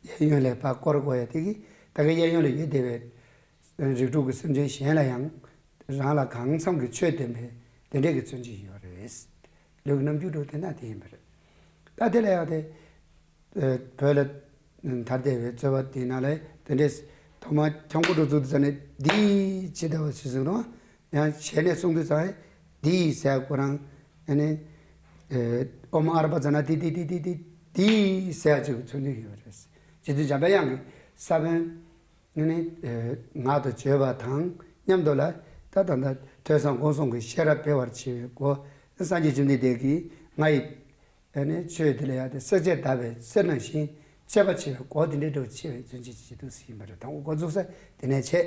གཡས་གཡོན་ལ་ཕར་བསྐོར་དགོས་ཡ་དེ་གིས་ད་ག་གཡས་གཡོན་ལ་ཡོད་བསྡད་པའི་རིགས་དྲུག་གི་སེམས་ཅན་གཞན་ལ་ཡང་རང་ལ་གང་འཚམ་གྱི་ཆོས་བསྟན་པའི་དེ་འདྲའི་གི་མཚོན་བྱེད་ཡོད་རེད། ལུགས་རྣམ་འགྱུར་དུ་དེ་ན་དེ་ཡིན་པ་རེད། ད་དེ་ལ་ཡང་དེ་བོད་ལ་དར་བསྡད་པའི་རྩོད་པ་དེ་ན་ལས་དེ་འདྲས་ཐོག་མ་ཁྱམས་སྒོ་འགྲོ་ཚུལ་དུ་ཟ་ནས་འདི་ཇི་ལྟ་བ་ཞིག་གསུངས་དང་། ཡང་ཞལ་ནས་གསུངས་དུས་ཙང་འདི་ཟེར་ཁོ་རང་ཨ་ནི་ཨོཾ་ཨ་ར་པ་ཛ་ན་དྷཱིཿ་དྷཱིཿ་དྷཱིཿ་དྷཱིཿ་དྷཱིཿ་ཟེར་ཅིག་མཚོན་དུས་ཡོད་རེད། རྗེ་བཙུན་འཇམ་པའི་དབྱངས་ཀྱི་ས་བོན་ནི་ངག་ཏུ་བརྗོད་པ་དང་མཉམ་དུ་ལ་ད་ད་ད་ཐོས་བསམ་སྒོམ་གསུམ་གྱི་ཤེས་རབ་འཕེལ་བར་བྱེད་པའི་སྒོ། སངས་རྒྱས་བཅོམ་ལྡན་འདས་ཀྱིས་ང་ཡི་ཨ་ནི་ཆོས་འདི་ལ་ཡང་དེ་སེར་བྱེས་བརྡབས་པའི་གསེར་ནང་བཞིན་གཅེས་པར་བྱེད་པའི་སྒོ་དེ་འདྲའི་འདྲ་བོ་ཆེ་བའི་མཚོན་བྱེད་ཅིག་ཏུ་ཟིན་པ་རེད། དང་པོ་འགོ་འཛུགས་ས་དེ་ནས་བྱས།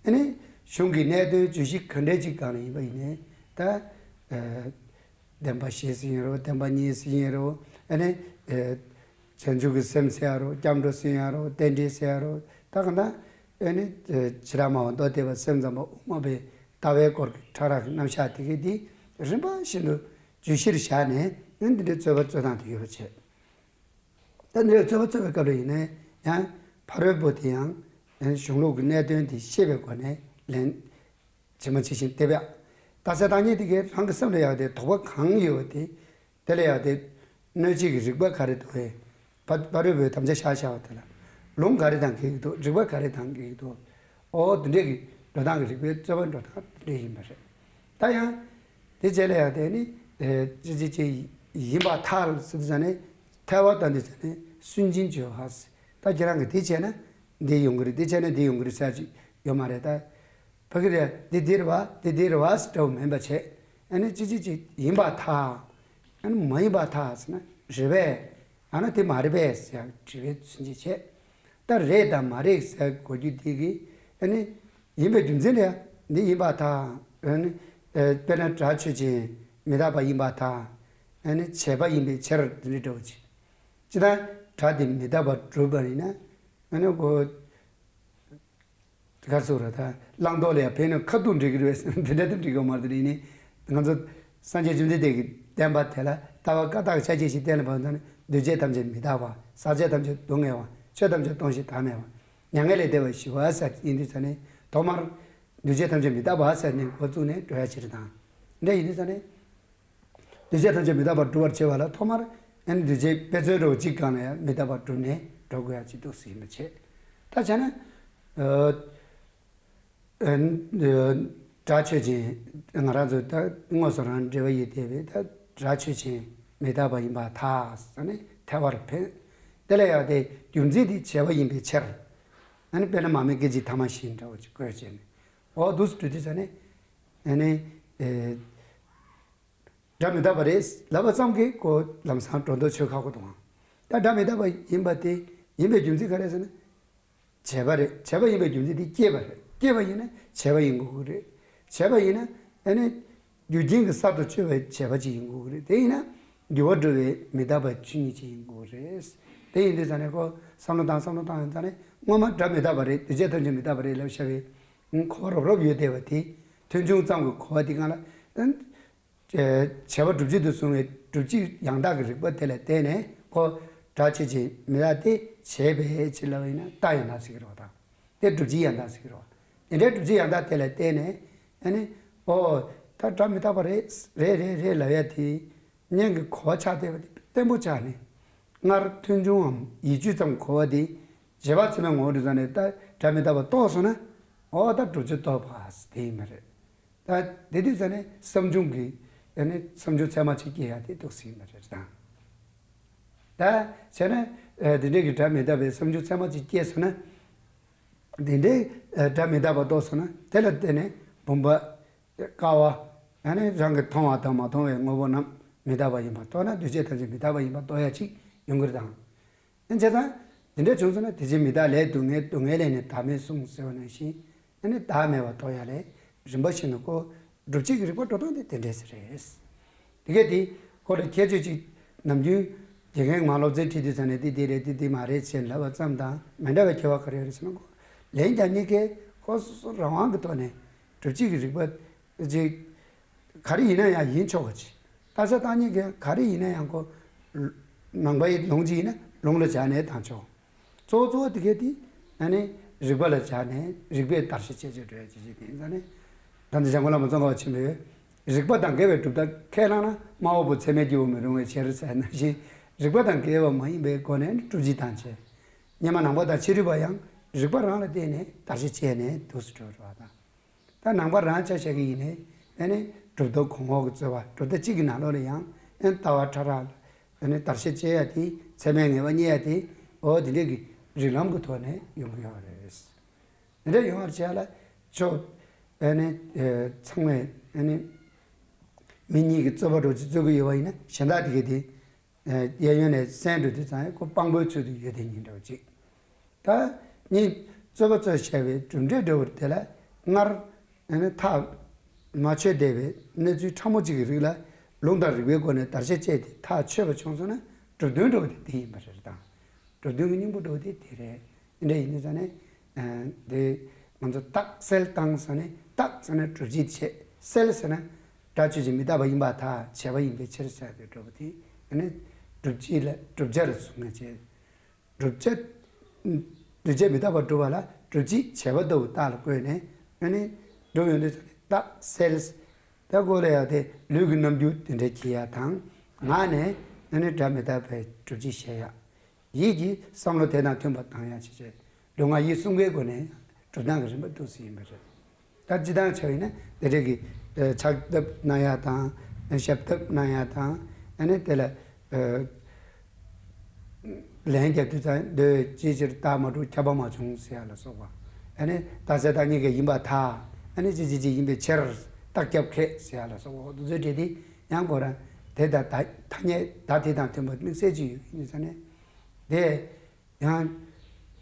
ཨ་ནི་གཞུང་གི་གནད་དོན་བརྗོད་གཞི་ག་འདྲའི་ཅིག་སྒང་ལ་ཡིན་པ་ཡིན་ནའི་ད། བདེན་པ་བཞི་ཟེར་ཡིན་རོ། བདེན་པ་གཉིས་ཟེར་ཡིན་རོ། ཨ་ནི་བྱང་ཆུབ་ཀྱི་སེམས་ཟེར་ཡ་རོ། སྐྱབས་འགྲོ་ཟེར་ཡ་རོ། རྟེན་འབྲེལ་ཟེར་ཡ་རོ། ད་གང་ལྟར་ཨ་ནི་བྱེ་བྲག་སྨྲ་བ་མདོ་སྡེ་པ་སེམས་ཙམ་པ་དབུ་མ་པའི་ལྟ་བའི་སྐོར་གྱི་ཕྲ་རགས་ཀྱི་རྣམ་གཞག་དེ་གའི་དེ་རིམ་པ་བཞིན་དུ་བརྗོད་གཞིར་བཞག་ནས་ཨ་ནི་འདི་འདྲའི་རྩོད་པ་རྩོད་སྟངས་དེ་ཡོད་པ་བྱས། ད་འདི་འདྲའི་རྩོད་པ་རྩོད་པའི་སྐབས་ལ་ཡིན་ནའི་ཡང་ཕ་རོལ་པོ་དེ་ཡང་ཨ་ནི་གཞུང་ལུགས་ཀྱི་གནད་དོན་དེ་ཤེས་པའི་སྒོ་ནས་ལན། ཇི་མ་ཇི་བཞིན་དེ་བས། རྟགས་གསལ་བརྟག་གཉིས་དེ་གའི་རང་གི་སེམས་ལ་ཡག་དེ་དོགས་པ་གང་ཡོད་པ་དེ། དེ་ལ་ཡག་དེ་གནོད་བྱེད་ཀྱི་རིགས་པ་ག་རེ་འདུག་བས། ཕ་ཕ་རོལ་པོའི་དམ་བཅའ་བཞག་བཞག་པ་དེ་ལ། ལུང་ག་རེ་དང་འགལ་གྱི་འདུག་རིགས་པ་ག་རེ་དང་འགལ་གྱི་འདུག་འོ་དེ་འདྲས་ཀྱི་འགྲོ་སྟངས་ཀྱི་རིགས་པའི་རྩོད་པ་འགྲོ་སྟངས་དེ་འདྲས་ཡིན་པ་རེད། ད་ཡང་། དེ་རྗེས་ལ་ཡང་དེ་ནི། ཅི་ཅི་ཅི་ཡིན་པར་ཐལ་ཟེར་དུས་ཙང་ནས་ཐལ་བ་དང་དུས་ཙང་ནས་སུན་འབྱིན་བརྗོད་པ། ད་ཁྱེད་རང་གིས་དེ་བྱས་ན་འདི་ཡོང་གི་རེད། དེ་བྱས་ན་འདི་ཡོང་གི་རེད་ཟེར་ཅིག་ཡོད་མ་རེད་ད། ཕ་གི་རེད། འདི་འདི་རེད་བ། འདི་འདི་རེད་བ་ཟེར་འདྲ་བོ་མིན་པ་བྱས། ཨ་ནི་ཅི་ཅི་ཅི་ཡིན་པར་ཐལ། ཨ་ནི་མ་ཡིན་པར་ཐལ་ཟེར་ན་རེད་པས། ཨ་ནི་དེ་མ་རེད་པས་ཟེར་དྲི་བའི་ཚུལ་གྱིས་བྱས། ད་རེད་དང་མ་རེད་ཟེར་གོ་རྒྱུ་དེ་གི་ཨ་ནི་ཡིན་པའི་རྒྱུ་མཚན་ལ་འདི་ཡིན་པར་ཐལ། ཨ་ནི་དཔེར་ན་སྒྲ་ཆོས་ཅན་མི་རྟག་པ་ཡིན་པར་ཐལ། ཨ་ནི་བྱས་པ་ཡིན་པའི་ཕྱིར་དེ་འདྲ་འདྲ་བོ་ཅིག་ཅི་ལྟར་སྒྲ་དེ་མི་རྟག་པར་གྲུབ་པ་ཡིན་ན་ཨ་ནི་གོ་ག་རེ་ཟེར་དགོས་རེད། ད་བླང་དོར་ལ་ཡང་ཕན་ནི་ཁ་ཐུག་འགྲིག་གི་རེད་པས། དེ་འདྲ་དུ་འགྲིག་གི་མ་རེད། དེ་ནི་ང་ཚོ་སངས་རྒྱས་བཅོམ་ལྡན་འདས་ཀྱིས་བསྟན་པ་དེ་ལ་ལྟ་བ་བཀའ་རྟགས་ཤཱཀྱའི་ཞིང་གཏན་ལ་ཕབ་ན་འདུས་བྱས་ཐམས་ཅད་མི་རྟག་པ། ཟག་བཅས་ཐམས་ཅད་སྡུག་བསྔལ་བ། ཆོས་ཐམས་ཅད་སྟོང་ཞིང་བདག་མེད་པ། མྱ་ངན་ལས་འདས་པ་ཞི་བ་ཟེར་ཡིན་དུས་ཙང་ནས་ཐོག་མར་འདུས་བྱས་ཐམས་ཅད་མི་རྟག་པ་ཟེར་ནས་འགོ་བཙུགས་ནས་འགྲོ་ཡ་ཅིག་རེད་དང་། འདྲ་ཡིན་དུས་ཙང་ནས། འདུས་བྱས་ཐམས་ཅད་མི་རྟག་པར་སྒྲུབ་པར་བྱེད་པ་ལ་ཐོག་མར་ཨ་ནི་འདུས་བྱས་དཔེ་མཚོན་འདྲ་བོ་གཅིག་སྒང་ལ་ཡང་མི་རྟག་པར་སྒྲུབ་ནས་འགྲོ་དགོས་ཡ་གཅིག་འདུག་ཟེར་ཡིན་པ་བྱས། ད་བྱས་ན། ཨ་ཨ་སྒྲ་ཆོས་ཅན། ང་རང་ཚོ་ད་དངོས་སུ་རང་འབྲེལ་བ་ཡོད་བསྡད་པའི་ད་སྒྲ་ཆོས་ཅན་མི་རྟག་པ་ཡིན་པར་ཐལ་ཟེར་ནས་ཐལ་བར་ཕན། དེ་ལ་ཡང་དེ་རྒྱུ་མཚན་དེ་བྱས་པ་ཡིན་པའི་ཕྱིར། ཨ་ནི་དཔེར་ན་མར་མེ་སྐད་ཅིག་ཐ་མ་བཞིན་འདྲ་བོ་ཅིག་བཀོད་བྱས་ནས། འོ་འདུག་སེ་འགྲོ་དུས་ཙང་ནས། ཨ་ནི། ཨེ། སྒྲ་མི་རྟག་པ་རེད་ལབ་པ་ཙམ་གྱིས་ཁོ་ལམ་སང་སྒྲོ་འདོགས་ཆོད་ཁག་པོ་འདུག་ཨང་། ད་སྒྲ་མི་རྟག་པ་ཡིན་པ་དེ་ཡིན་པའི་རྒྱུ་མཚན་ག་རེ་ཟེར་ན། བྱས་པ་རེད། བྱས་པ་ཡིན་པའི་རྒྱུ་མཚན་དེ་སྐྱེས་པ་རེད། སྐྱེས་པ་ཡིན་ན་བྱས་པ་ཡིན་དགོས་ཀྱི་རེད། བྱས་པ་ཡིན་ན་ཨ་ནི་རྒྱུ་རྐྱེན་གྱི་གསར་དུ་བཅོས་པའི་བྱས་པ་ཅིག་ཡིན་དགོས་ཀྱི་རེད། དེ་ཡིན་ན་འགྱུར་བ་འགྲོ་བའི་མི་རྟག་པའི་ཆོས་ཉིད་ཅིག་ཡིན་དགོས་ཀྱི་རེད། དེ་ཡིན་དུས་ཙང་ནས་ཁོ་བསམ་བློ་བཏང་བསམ་བློ་བཏང་ཡོང་ཙང་ནས་སྔོན་མ་སྒྲ་མི་རྟག་པ་རེད། འདུས་བྱས་ཐམས་ཅད་མི་རྟག་པ་རེད་ལབ་བཞག་པའི་གོ་བ་རོབ་རོབ་ཡོད་བསྡད་པ་དེ་ཐོས་བྱུང་ཙམ་གྱི་གོ་བ་དེ་སྒང་ལ། བྱས་པ་སྒྲུབ་བྱེད་དུ་བཟུང་བའི་སྒྲུབ་བྱེད་ཡང་དག་གི་རིགས་པ་དེ་ལ་བརྟེན་ནས་ཁོ་སྒྲ་ཆོས་ཅན་མི་རྟག་སྟེ་བྱས་པའི་ཕྱིར་ལབ་པ་ཡིན་ན་རྟགས་ཡང་དག་ཟེར་གྱི་རེད་པ་དང་། དེ་སྒྲུབ་བྱེད་ཡང་དག་ཟེར་གྱི་རེད་པ། དེ་འདྲའི་སྒྲུབ་བྱེད་ཡང་དག་དེ་ལ་བརྟེན་ནས་ཨ་ནི་ཨོ་ད་སྒྲ་མི་རྟག་པ་རེད་རེད་རེད་རེད་ལབ་ཡ་དེ་ སྙན་གྱི་གོ་བ་ཆགས་བསྡད་པ་དེ་བརྟན་པོ་ཆགས་ནས། སྔར་ཐོས་བྱུང་ངམ་ཡིད་དཔྱོད་ཙམ་གོ་བ་དེ་རྗེས་དཔག་ཚད་མའི་ངོ་བོར་འགྲོ་ཙང་ནས་ད་སྒྲ་མི་རྟག་པ་རྟོགས་སོང་ན། འོ་ད་བསྒྲུབ་བྱ་རྟོགས་པ་དེ་ཡིན་པ་རེད། ད་དེ་དུས་ཙང་ནས་བསམ་བྱུང་གི་ཨ་ནི་བསམ་བྱུང་ཚད་མ་ཅིག་སྐྱེ་ཡ་དེ་རྟོགས་ཟིན་པ་རེད་དང་། ད་བྱས་ན་ཨ་དེ་འདྲའི་གི་སྒྲ་མི་རྟག་པའི་བསམ་བྱུང་ཚད་མ་ཅིག་སྐྱེས་སོང་ན། དེ་འདྲའི་ཨ་སྒྲ་མི་རྟག་པ་རྟོགས་སོང་ན་དེ་ལ་བརྟེན་ནས་བུམ་པ། ཀ་བ། ཨ་ནི་རང་གིས་མཐོང་བ་དང་མ་མཐོང་བའི་དངོས་པོ་རྣམས་མི་རྟག་པ་ཡིན་པར་རྟོགས་ན་འདུས་བྱས་ཐམས་ཅད་མི་རྟག་པ་ཡིན་པར་རྟོགས་ཡ་ཅིག་ཡོང་གི་རེད་དང་། ཨ་བྱས་ཙང་། དེ་འདྲ་བྱུང་སོང་ན་དེ་བཞིན་མི་རྟག་ལས་སྡུག་བསྔལ། སྡུག་བསྔལ་ལས་ནི་བདག་མེད་གསུངས་ཟེར་བ་ནང་བཞིན། ཨ་ནི་བདག་མེད་པར་རྟོགས་ཡ་ལས་རིམ་པ་བཞིན་དུ་ཁོ། སྒྲུབ་བྱེད་ཀྱི་རིགས་པ་འགྲོ་སྟངས་དེ་དེ་འདྲས་རེད། དེ་གས་དེ་ཁོ་ལ་ཁྱད་ཆོས་ཅིག་ནམ་རྒྱུན་དགེ་རྒན་མ་སློབ་ཚན་ཁྲིད་དུས་ཙང་ནས་འདི་འདི་རེད་འདི་འདི་མ་རེད་ཅེས་ལབ་པ་ཙམ་དང་མི་འདྲ་བའི་ཁྱད་པར་ག་རེ་ཡོད་རེད་ཟེར་ན། ཁོ་ལན་རྒྱག་མཁན་གྱིས་ཁོ་སོ་སོ་རང་དབང་གི་ཐོག་ནས་སྒྲུབ་བྱེད་ཀྱི་རིགས་པ་ཅིག་ག་རེ་ཡིན་ན་ཡང་ཡིན་ཆོག་གི་ཅིག་རྟགས་གསལ་བཏང་མཁན་གྱིས་ག་རེ་ཡིན་ན་ཡང་ཁོ་ནང་པའི་ལུང་ཅིག་ཡིན་ན་ལུང་ལ་སྦྱར་ནས་བཏང་ཆོག་གཙོ་བོ་གཙོ་བོ་དེ་གས་དེ་ཨ་ནི་རིགས་པ་ལ་སྦྱར་ནས་རིགས་པས་བརྡར་ཤ་བཅད་བཅད་འགྲོ་ཡ་ཅིག་ཅིག་དེ་ཡིན་ཙང་ནས། ད་ལྟ་འཇམ་མགོན་བླ་མ་ཙོང་ཁ་པ་ཆེན་པོས། རིགས་པ་དང་འགལ་བའི་གྲུབ་མཐའ་ཁས་བླངས་ན། སྨྲ་བ་པོ་ཚད་མས་སྐྱེ་བོ་མི་རུང་བའི་ཕྱིར་ཟེར་ནང་བཞིན། རིགས་པ་དང་འགལ་བ་མ་ཡིན་པའི་སྒོ་ནས་སྒྲུབ་བྱེད་དང་བཅས། སྔ་མ་ནང་པ་དང་ཕྱི་རོལ་པ་ཡང་རིགས་པ་རང་ལ་བརྟེན་ནས་བརྡར་ཤ་བཅད་ནས་འདུག་སེ་འགྲོ་བ་དང་། ད་ནང་པ་རང་ཆ་བཞག་གི་ཡིན་ནའི་ཨ་ནི་གྲུབ་མཐའ་གོང་འོག་གི་རྩོད་པ་གྲུབ་མཐའ་གཅིག་གི་ནང་ལོགས་ལ་ཡང་ཨ་ནི་ལྟ་བ་ཕྲ་རགས་ལ་ཨ་ནི་བརྡར་ཤ་བཅད་ཡ་དེ་ཚད་མའི་ངེས་པ་རྙེད་ཡ་དེ་འོ་དེ་འདྲས་ཀྱི་རིགས་ལམ་གྱི་ཐོག་ནས་ཡོང་གི་ཡོད་རེད། དེ་འདྲ་ཡོང་བར་བྱས་ལ་ཕྱོགས་ཨ་ནི་ཚང་མས་ཨ་ནི་མི་གཉིས་ཀྱི་རྩོད་པ་འདྲ་ཅིག་རྩོད་ཀྱི་ཡོད་པ་ཡིན་ན་གཞན་དག་དེ་གས་དེ། གཡས་གཡོན་ནས་གསན་འགྲོ་དུས་ཙང་ཁོ་དཔང་པོའི་ཚུལ་དུ་ཡོད་དེ་ཉིན་འདྲ་ཅིག་ད་གཉིས་རྩོད་པ་རྩོད་བྱས་པའི་གྲུབ་འབྲས་འདྲ་བོ་དེ་ལ་སྔར་ཨ་ནི་ཐག་མ་ཆོད་བསྡད་པའི་གནས་ཚུལ་ཕྲ་མོ་གཅིག་གི་རིགས་ལ་ལུང་དང་རིགས་པའི་སྒོ་ནས་བརྡར་ཤ་བཅད་དེ་ཐག་ཆོད་པ་བྱུང་སོང་ན་གྲུབ་དོན་འདྲ་བོ་དེ་དེ་ཡིན་པ་རེད་དང་། གྲུབ་དོན་གྱི་སྙིང་པོ་འདྲ་བོ་དེ་དེ་རེད། དེ་འདྲ་ཡིན་དུས་ཙང་ནས། ཨ་དེ་ང་ཚོ་རྟགས་གསལ་བཏང་ས་ནས་རྟགས་ཟེར་ན་སྒྲུབ་བྱེད་བྱེད། གསལ་ཟེར་ན་སྒྲ་ཆོས་ཅན་མི་རྟག་པ་ཡིན་པར་ཐལ། བྱས་པ་ཡིན་པའི་ཕྱིར་ཟེར་དེ་འགྲོ་བ་དེ་ཨ་ནི་སྒྲུབ་བྱེད་ལ་བསྒྲུབ་བྱ་ལ་གཟུང་ངེས་བྱེད། བསྒྲུབ་བྱ། འདུས་བྱས་མི་རྟག་པར་སྒྲུབ་པ་ལ་སྒྲུབ་བྱེད་བྱས་པ་ལྟ་བུ་རྟགས་ལ་བཀོད་ནས་ཨ་ནི་སྒྲུབ་ཡོང་དུས་ཙང་ནས་རྟགས་གསལ། ད་གོ་ལ་ཡག་དེ་ལུས་ཀྱི་རྣམ་འགྱུར་དེ་འདྲ་གྱིས་ཡ་དང་། ངག་ནས་ཨ་ནི་སྒྲ་མི་རྟག་པའི་སྒྲུབ་བྱེད་བཤད་ཡ། ཡིད་ཀྱིས་བསམ་བློ་དེ་དང་མཐུན་པ་བཏང་ཡ་བྱེད་བྱེད། ལུས་ངག་ཡིད་གསུམ་ཀའི་སྒོ་ནས་སྒྲུབ་སྟངས་ཀྱི་རིམ་པ་འདུག་སེ་ཡིན་པ་རེད། ད་སྤྱིར་བཏང་བྱས་པ་ཡིན་ན་དེ་འདྲ་གི་ཕྱག་བཏབ་གནང་ཡ་དང་ཞབས་བཏབ་གནང་ཡ་དང་ཨ་ནི་དེ་ལ་ལན་རྒྱབ་དུས་ཙང་འདོད་ཅིའི་ཕྱིར་རྟགས་མ་གྲུབ་ཁྱབ་པ་མ་བྱུང་ཟེར་ཡ་ལ་སོགས་པ། ཨ་ནི་རྟགས་གསལ་བཏང་མཁན་གྱི་ཡིན་པར་ཐལ། ཨ་ནི་ཅི་ཅི་ཅི་ཡིན་པའི་ཕྱིར་རྟགས་ཁྱབ་མཁས་ཟེར་ཡ་ལ་སོགས་པ་འོ་དེ་ཚོའི་གྲས་དེ་ཡང་ཁོ་རང་དེ་དང་ད་ཐ་སྙད་ད་དེ་དང་མཐུན་པ་དམིགས་བསལ་ཅིག་ཡོད་ཡིན་ཙང་ནས། དེ་ཡང་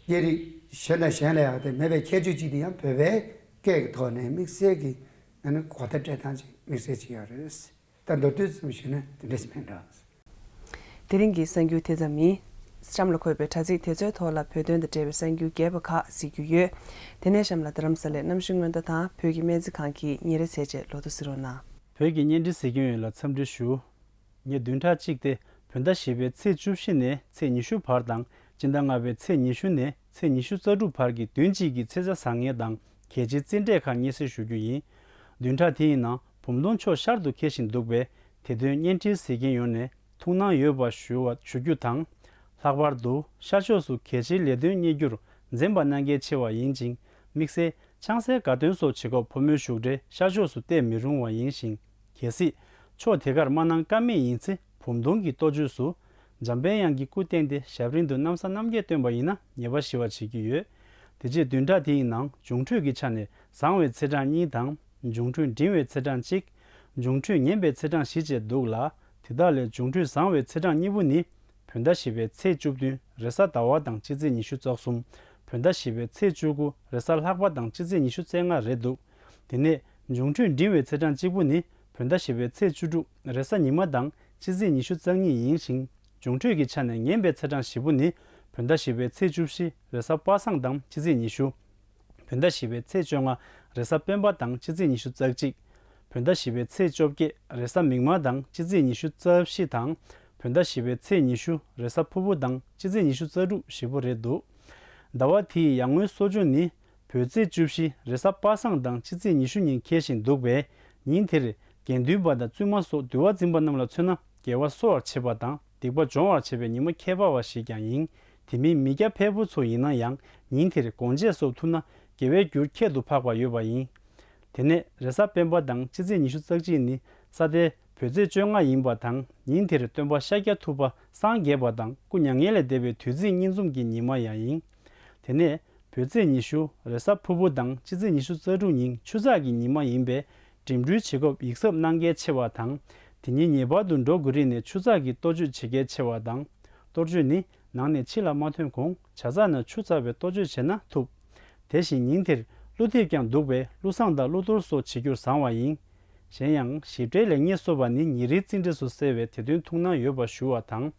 སྐད་རིགས་གཞན་དང་གཞན་ལ་ཡང་དེ་མེད་པའི་ཁྱད་ཆོས་ཅིག་དེ་ཡང་བོད་པའི་སྐད་ཀྱི་ཐོག་ནས་དམིགས་བསལ་གྱི་ཨ་ནི་གོ་བརྡ་སྤྲད་སྟངས་ཅིག་དམིགས་བསལ་ཅིག་ཡོད་རེད། ད་མདོར་བསྡུས་ཙམ་ཞུས་ན་དེ་འདྲ་ཞིག་མིན་འགྲོ། དེ་རིང་གི་གསར་འགྱུར་དེ་ཙམ་ཡིན། གཤམ་ལ་འཁོད་པའི་དྲ་ཚིགས་དེ་ཚོའི་ཐོག་ལ་བོད་དོན་དང་འབྲེལ་བའི་གསར་འགྱུར་རྒྱས་པ་ཁག་གཟིགས་རྒྱུ་ཡོད། དེ་ནས་གཤམ་ལ་རྡ་རམ་ས་ལའི་གནམ་གཤིས་སྔོན་བརྡ་དང་བོད་ཀྱི་སྨན་རྩིས་ཁང་གི་ཉིན་རེའི་ཚད་བཅད་ལོ་ཐོ་གཟིགས་རོགས་གནང་། བོད་ཀྱི་བརྙན་འཕྲིན་གཟིགས་མཁན་ཡོངས་ལ་འཚམས་འདྲི་ཞུ། ཉིན་བདུན་ཕྲག་གཅིག་སྟེ་བོད་ཟླ་བཞི་པའི་ཚེས་བཅུ་བཞི་ནས་ཚེས་ཉི་ཤུ་བར་དང་སྤྱི་ཟླ་ལྔ་པའི་ཚེས་ཉི་ཤུ་ནས་ཚེས་ཉི་ཤུ་རྩ་དྲུག་བར་གྱི་བདུན་གཅིག་གི་ཚེས་གྲངས་བཟང་ངན་དང་གལ་ཆེའི་རྩིས་འབྲས་ཁག་སྙན་སེང་ཞུ་རྒྱུ་ཡིན། བདུན་ཕྲག་དེ་ཡི་ནང་བུམ་སྟོང་ཕྱོགས་ཤར་དུ་འཁེལ་བཞིན་འདུག་པས་དེ་དོན་བརྙན་འཕྲིན་གཟིགས་མཁན་ཡོངས་ནས་ཐུགས་སྣང་ཡོད་པ་ཞུ་བ་ཞུ་རྒྱུ་དང་། ལྷག་པར་དུ་ཤར་ཕྱོགས་སུ་གལ་ཆེའི་ལས་དོན་གཉེར་རྒྱུར་འཛེམ་པ་གནང་གལ་ཆེ་བ་ཡིན་ཅིང་དམིགས་བསལ་ཆང་སའི་དགའ་སྟོན་སོགས་བྱེད་སྐབས་ཕོ་མོའི་བཞུགས་གྲལ་ཤར་ཕྱོགས་སུ་གཏད་མི་རུང་བ་ཡིན་ཞིང་། གལ་སྲིད་ཕྱོགས་དེ་གར་མ་གནང་ཀ་མེད་ཡིན་ཚེ་བུམ་སྟོང་གི་གཏོ་བཅོས་སུ་འཇམ་དཔལ་དབྱངས་ཀྱི་སྐུ་བསྟན་ཏེ་ཞབས་རིམ་དུ་གནམ་ས་གནམ་རྒྱས་སྟོན་པ་ཡིན་ན་ཉེས་པ་ཞི་བར་བྱེད་ཀྱི་ཡོད། དེ་རྗེས་བདུན་ཕྲག་དེ་ཡི་ནང་འབྱུང་འཕྲོད་ཀྱི་ཆ་ནས་བཟང་བའི་ཚེས་གྲངས་གཉིས་དང་འབྱུང་འཕྲོད་འབྲིང་བའི་ཚེས་གྲངས་གཅིག་འབྱུང་འཕྲོད་ངན་པའི་ཚེས་གྲངས་བཞི་བཅས་འདུག་ལ། དེ་དག་ལས་འབྱུང་འཕྲོད་བཟང་བའི་ཚེས་གྲངས་གཉིས་པོ་ནི། བོད་ཟླ་བཞི་པའི་ཚེས་བཅུ་བདུན་རེས་གཟའ་ཟླ་བ་དང་སྤྱི་ཚེས་ཉི་ཤུ་རྩ་གསུམ། བོད་ཟླ་བཞི་པའི་ཚེས་བཅུ་དགུ་རེས་གཟའ་ལྷག་པ་དང་སྤྱི་ཚེས་ཉི་ཤུ་རྩ་ལྔ་རེད་འདུག་དེ་ནས་འབྱུང་འཕྲོད་འབྲིང་བའི་ཚེས་གྲངས་གཅིག་པོ་ནི་བོད་ཟླ་བཞི་པའི་ཚེས་བཅུ་དྲུག་རེས་གཟའ་ཉི་མ་དང་སྤྱི་ཚེས་ཉི་ཤུ་རྩ་གཉིས་ཡིན་ཞིང་། འབྱུང་འཕྲོད་ཀྱི་ཆ་ནས་ངན་པའི་ཚེས་གྲངས་བཞི་པོ་ནི་བོད་ཟླ་བཞི་པའི་ཚེས་བཅུ་བཞི་རེས་གཟའ་པ་སངས་དང་སྤྱི་ཚེས་ཉི་ཤུ། བོད་ཟླ་བཞི་པའི་ཚེས་བཅོ་ལྔ་རེས་གཟའ་སྤེན་པ་དང་སྤྱི་ཚེས་ཉི་ཤུ་རྩ་གཅིག་བོད་ཟླ་བཞི་པའི་ཚེས་བཅོ་བརྒྱད་རེས་གཟའ་མིག་དམར་དང་སྤྱི་ཚེས་ཉི་ཤུ་རྩ་བཞི་དང་། བོད་ཟླ་བཞི་པའི་ཚེས་ཉི་ཤུ་རེས་གཟའ་ཕུར་བུ་དང་སྤྱི་ཚེས་ཉི་ཤུ་རྩ་དྲུག་བཞི་པོ་རེད་འདུག་ཟླ་བ་དེའི་ཡར་ངོའི་གསོ་སྦྱོང་ནི་བོད་ཚེས་བཅུ་བཞི་རེས་གཟའ་པ་སངས་དང་སྤྱི་ཚེས་ཉི་ཤུ་ཉིན་འཁེལ་བཞིན་འདུག་པས་ཉིན་དེར་དགེ་འདུན་པ་དང་བཙུན་མ་སོགས་འདུལ་བ་འཛིན་པ་རྣམས་ལ་མཚོན་ན་ དགེ་བ་གསོ་བར་བྱེད་པ་དང་སྡིག་པ་སྦྱོང་བར་བྱེད་པའི་ཉིན་མོ་ཁྱད་པར་བ་ཞིག་ཀྱང་ཡིན། དེ་མིན་མི་སྐྱ་ཕལ་པོ་ཚོ་ཡིན་ན་ཡང་ཉིན་དེར་སྒོ་འབྱེད་སོགས་ཐུབ་ན་དགེ་བའི་རྒྱུར་ཁྱད་དུ་འཕགས་པ་ཡོད་པ་ཡིན། དེ་ནས་རེས་གཟའ་སྤེན་པ་དང་སྤྱི་ཚེས་ཉི་ཤུ་རྩ་གཅིག་ནི་ས་མཐའི་བོད་ཚེས་བཅོ་ལྔ་ཡིན་པ་དང་ཉིན་དེར་སྟོན་པ་ཤཱཀྱ་ཐུབ་པ་སངས་རྒྱས་པ་དང་སྐུ་མྱ་ངན་ལས་འདས་པའི་དུས་ཚིགས་གཉིས་འཛོམས་ཀྱི་ཉི་མ་ཡང་ཡིན། དེ་ནས་བོད་ཚེས་ཉི་ཤུ་རེས་གཟའ་ཕུར་བུ་དང་སྤྱི་ཚེས་ཉི་ཤུ་རྩ་དྲུག་ཉིན་ཆུ་ཚགས་ཀྱི་ཉི་མ་ཡིན་པས་འགྲིམ་འགྲུལ་བྱེད་སྐབས་ཡིད་གཟབ་གནང་གལ་ཆེ་བ་དང་། དེ་ཉིན་ངེས་པར་དུ་འགྲོ་དགོས་རིགས་ནས་ཆུ་ཚགས་ཀྱི་གཏོར་སྐྱོད་བྱེད་གལ་ཆེ་བ་དང་། གཏོར་སྐྱོད་ནི་ནང་ནས་ཕྱི་ལ་མ་ཐོན་གོང་ཇ་ཚགས་ནང་ཆུ་ཚ་བའི་གཏོར་སྐྱོད་བྱས་ན་ཐུབ། དེ་བཞིན་ཉིན་དེར་ཀླུ་ཐེབས་ཀྱང་འདུག་པས་ཀླུ་བསངས་དང་ཀླུ་གཏོར་སོགས་བྱེད་རྒྱུར་བཟང་བ་ཡིན། གཞན་ཡང་ཞིབ་ཕྲའི་ལེགས་ཉེས་སོ་པ་ནི་ཉེ་རིང་རྩིས་འབྲས་སུ་གསལ་བས་དེ་དོན་ཐུགས་སྣང་ཡོད་པ་ཞུ་བ་དང་།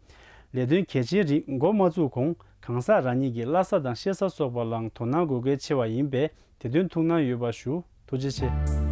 ལས་དོན་གལ་ཆེན་རིགས་འགོ་མ་བཙུགས་གོང་གང་ཟག་རང་ཉིད་ཀྱི་བླ་གཟའ་དང་གཤེད་གཟའ་སོགས་པ་ལའང་དོ་སྣང་དགོས་གལ་ཆེ་བ་ཡིན་པས་དེ་དོན་ཐུགས་སྣང་ཡོད་པ་ཞུ། ཐུགས་རྗེ་ཆེ།